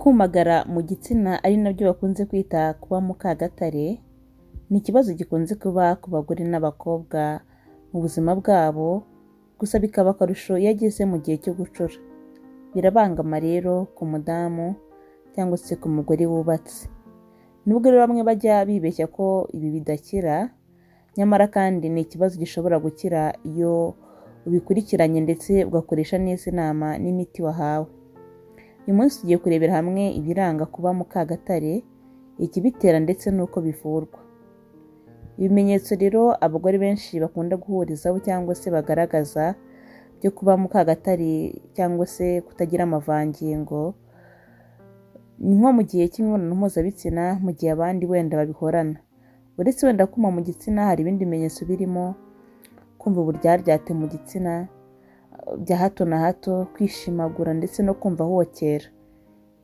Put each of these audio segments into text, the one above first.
Kumagara mu gitsina, ari nabyo bakunze kwita kuba mukagatare, ni ikibazo gikunze kuba ku bagore n'abakobwa mu buzima bwabo, gusa bikaba akarusho iyo ageze mu gihe cyo gucura. Birabangama rero ku mudamu cyangwa se ku mugore wubatse. Nubwo rero bamwe bajya bibeshya ko ibi bidakira, nyamara kandi ni ikibazo gishobora gukira iyo ubikurikiranye ndetse ugakoresha neza inama n'imiti wahawe. Uyu munsi tugiye kurebera hamwe ibiranga kuba mukagatare, ikibitera ndetse n'uko bivurwa. Ibimenyetso rero abagore benshi bakunda guhurizaho cyangwa se bagaragaza byo kuba mukagatare cyangwa se kutagira amavangingo, ni nko mu gihe cy'imibonano mpuzabitsina, mu gihe abandi wenda babihorana. Uretse wenda kuma mu gitsina, hari ibindi bimenyetso birimo kumva uburyaryate mu gitsina bya hato na hato, kwishimagura ndetse no kumva hokera.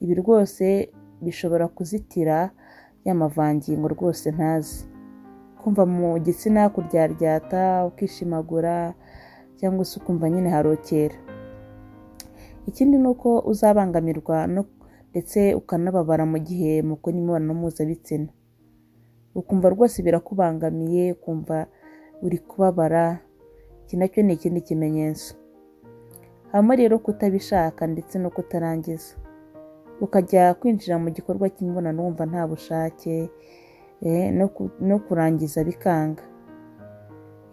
Ibi rwose bishobora kuzitira ya mavangingo rwose ntazi. Kumva mu gitsina kuryaryata, ukishimagura cyangwa se ukumva nyine harokera. Ikindi ni uko uzabangamirwa no ndetse ukanababara mu gihe mukora imibonano mpuzabitsina. Ukumva rwose birakubangamiye, ukumva uri kubabara, iki nacyo ni ikindi kimenyetso. Habamo rero kutabishaka ndetse no kutarangiza. Ukajya kwinjira mu gikorwa cy'imibonano wumva nta bushake, no kurangiza bikanga.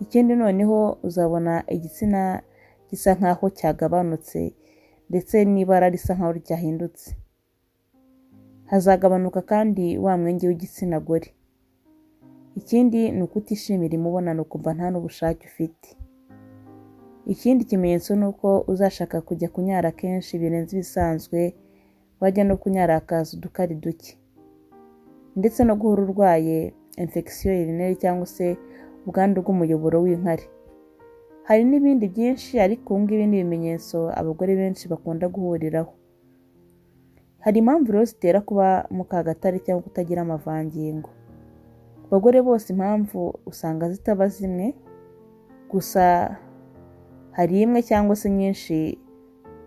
Ikindi noneho uzabona igitsina gisa nkaho cyagabanutse ndetse n'ibara risa nkaho ryahindutse. Hazagabanuka kandi wa mwenge w'igitsina gore. Ikindi ni ukutishimira imibonano, ukumva nta n'ubushake ufite. Ikindi kimenyetso ni uko uzashaka kujya kunyara kenshi birenze ibisanzwe, wajya no kunyara hakaza udukari duke. Ndetse no guhora urwaye infection urinaire cyangwa se ubwandu bw'umuyoboro w'inkari. Hari n'ibindi byinshi, ariko ubu ngibi ni ibimenyetso abagore benshi bakunda guhuriraho. Hari impamvu rero zitera kuba mukagatare cyangwa kutagira amavangingo. Ku bagore bose impamvu usanga zitaba zimwe, gusa hari imwe cyangwa se nyinshi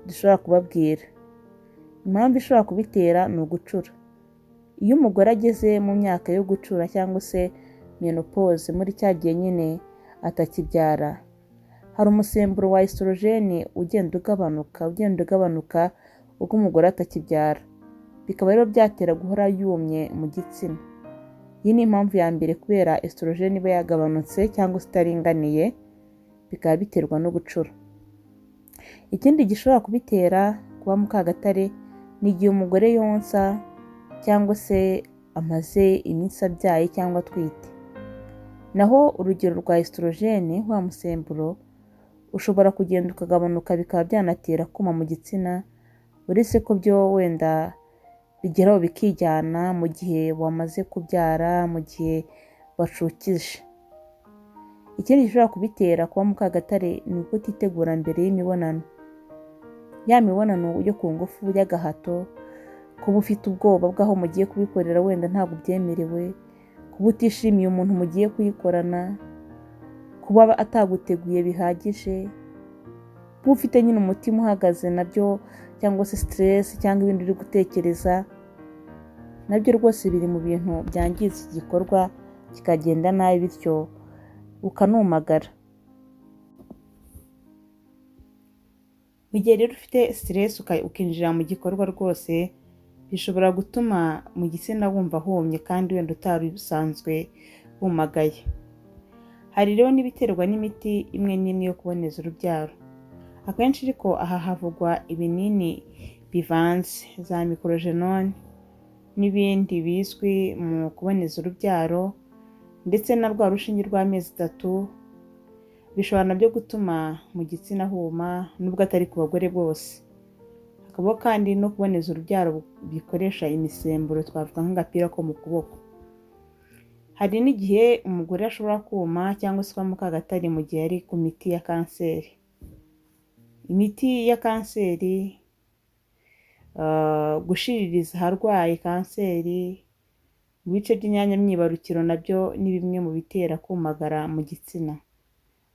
dushobora kubabwira. Impamvu ishobora kubitera ni ugucura. Iyo umugore ageze mu myaka yo gucura cyangwa se menopause, muri cya gihe nyine atakibyara, hari umusemburo wa estrogene ugenda ugabanuka, ugenda ugabanuka ubwo umugore atakibyara. Bikaba rero byatera guhora yumye mu gitsina. Iyi ni impamvu ya mbere, kubera estrogene iba yagabanutse cyangwa se itaringaniye, bikaba biterwa no gucura. Ikindi gishobora kubitera kuba mukagatare ni igihe umugore yonsa cyangwa se amaze iminsi abyaye cyangwa atwite. Naho urugero rwa estrogene, wa musemburo, ushobora kugenda ukagabanuka, bikaba byanatera kuma mu gitsina, uretse ko byo wenda bigeraho bikijyana mu gihe wamaze kubyara, mu gihe wacukije. Ikindi gishobora kubitera kuba mukagatare ni ukutitegura mbere y'imibonano. Ya mibonano yo ku ngufu y'agahato, kuba ufite ubwoba bw'aho mugiye kubikorera wenda ntabwo ubyemerewe, kuba utishimiye umuntu mugiye kuyikorana, kuba ataguteguye bihagije, kuba ufite nyine umutima uhagaze nabyo, cyangwa se stress cyangwa ibindi uri gutekereza, nabyo rwose biri mu bintu byangiza igikorwa kikagenda nabi, bityo ukanumagara. Mu gihe rero ufite stress ukinjira mu gikorwa rwose, bishobora gutuma mu gitsina wumva humye kandi wenda utari usanzwe wumagaye. Hari rero n'ibiterwa n'imiti imwe n'imwe yo kuboneza urubyaro. Akenshi ariko aha havugwa ibinini bivanze za microgenone n'ibindi bizwi mu kuboneza urubyaro, ndetse na rwa rushinge rw'amezi 3, bishobora nabyo gutuma mu gitsina huma, nubwo atari ku bagore bose. Hakabaho kandi no kuboneza urubyaro bikoresha imisemburo, twavuga nk'agapira ko mu kuboko. Hari n'igihe umugore ashobora kuma cyangwa se kuba mukagatare mu gihe ari ku miti ya kanseri. Imiti ya kanseri, gushiririza aharwaye kanseri, mu bice by'imyanya myibarukiro nabyo ni bimwe mu bitera kumagara mu gitsina.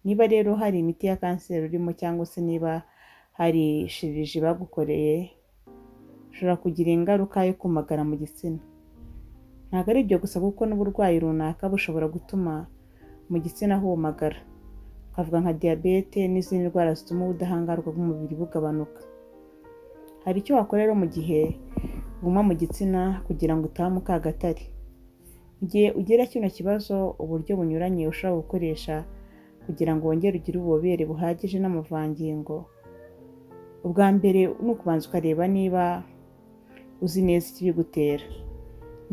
Niba rero hari imiti ya kanseri urimo cyangwa se niba hari shiriji bagukoreye, Bishobora kugira ingaruka yo kumagara mu gitsina. Ntabwo ari ibyo gusa kuko n'uburwayi runaka bushobora gutuma mu gitsina humagara, twavuga nka diyabete n'izindi ndwara zituma ubudahangarwa bw'umubiri bugabanuka. Hari icyo wakora rero mu gihe wuma mu gitsina kugira ngo utaba mukagatare. Mu gihe ugira kino kibazo, uburyo bunyuranye ushobora gukoresha kugira ngo wongere ugire ububobere buhagije n'amavangingo. Ubwa mbere ni ukubanza ukareba niba uzi neza ikibigutera.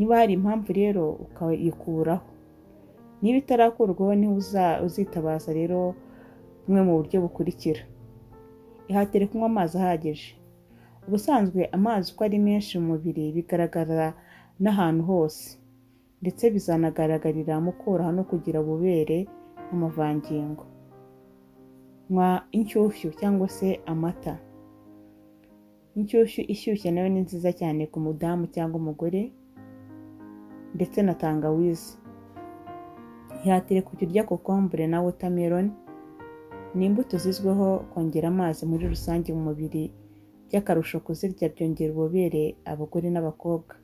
Niba hari impamvu rero ukayikuraho. Niba itarakurwaho niho uzitabaza rero bumwe mu buryo bukurikira. Ihatire kunywa amazi ahagije. Ubusanzwe amazi uko ari menshi mu mubiri bigaragara n'ahantu hose, ndetse bizanagaragarira mu koroha no kugira ububobere n'amavangingo. Nywa inshyushyu cyangwa se amata. Inshyushyu ishyushye nayo ni nziza cyane ku mudamu cyangwa umugore, ndetse na tangawizi. Ihatire kujya urya kokombure na watermelon, ni imbuto zizwiho kongera amazi muri rusange mu mubiri, by'akarusho kuzirya byongera ububobere abagore n'abakobwa.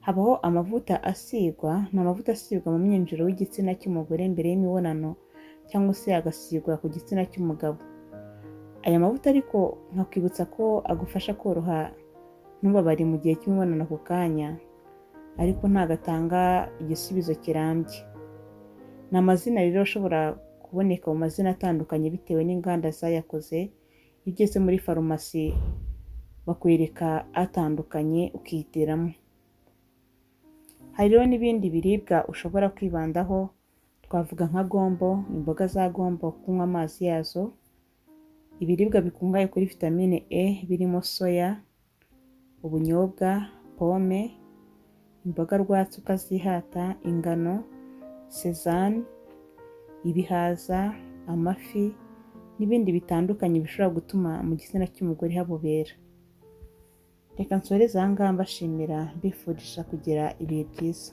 Habaho amavuta asigwa, ni amavuta asigwa mu mwinjiro w'igitsina cy'umugore mbere y'imibonano cyangwa se agasigwa ku gitsina cy'umugabo. Aya mavuta ariko nkakwibutsa ko agufasha koroha ntubabare mu gihe cy'imibonano ako kanya, ariko ntabwo atanga igisubizo kirambye. Ni amazina rero ashobora kuboneka mu mazina atandukanye bitewe n'inganda zayakoze. Iyo ugeze muri farumasi bakwereka atandukanye ukihitiramo. Hari rero n'ibindi biribwa ushobora kwibandaho, twavuga nka gombo, imboga za gombo kunywa amazi yazo, ibiribwa bikungahaye kuri vitamine E birimo soya, ubunyobwa, pome, imboga rwatsi ukazihata, ingano, sezame, ibihaza, amafi n'ibindi bitandukanye bishobora gutuma mu gitsina cy'umugore habobera. Reka nsoreze aha ngaha mbashimira, mbifuriza kugira ibihe byiza.